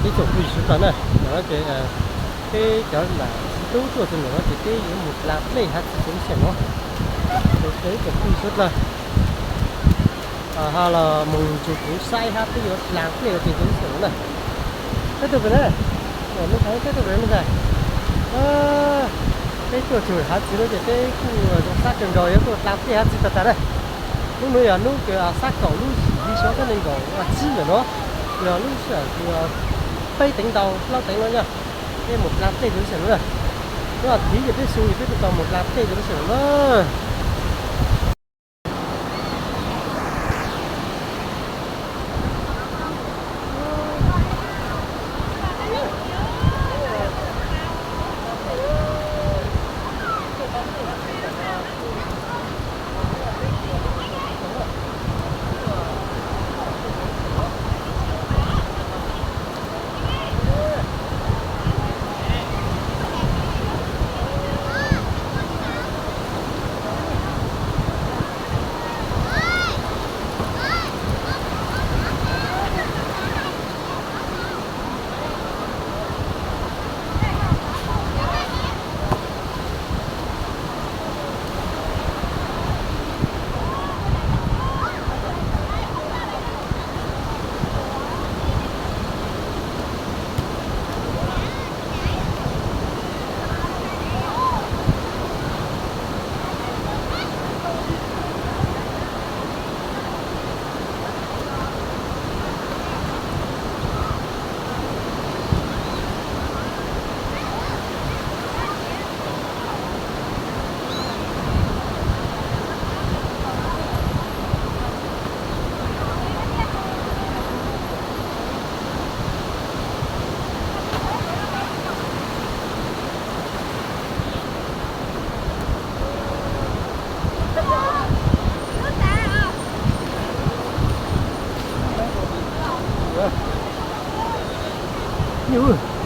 Ib tsoom phooj ywg suav dlawg na, no ces peb cov nam tub tuaj txog ntawm no ces peb yuav mus dlaa dlej hav txiv rau lub sij hawm no. Ces ib tsoom phooj ywg suav dlawg, ho los mus nrug kuv saib hab peb yuav dlaa dlej ua ke rau lub sij hawm no na. Peb tuaj pem na, me ntxhais, peb tuaj pem me ntxhais. Peb tuaj txug hav txiv no ces peb kuj zoo sab kawg nkaus yuav tuaj dlaa dlej hav txiv tag tag na. Hnub no yog hnub kws xab kaum lub yim hli xyoo ob txhiab nees nkaum tsib ntawm no, yog lub sij hawm kws peb teev ntau plaub teev no yog peb mus dlaa dlej rau lub sij hawm no na. Hnub tim ces peb xu ces peb kuj tau mus dlaa dlej rau lub sij hawm no na. Nyuj.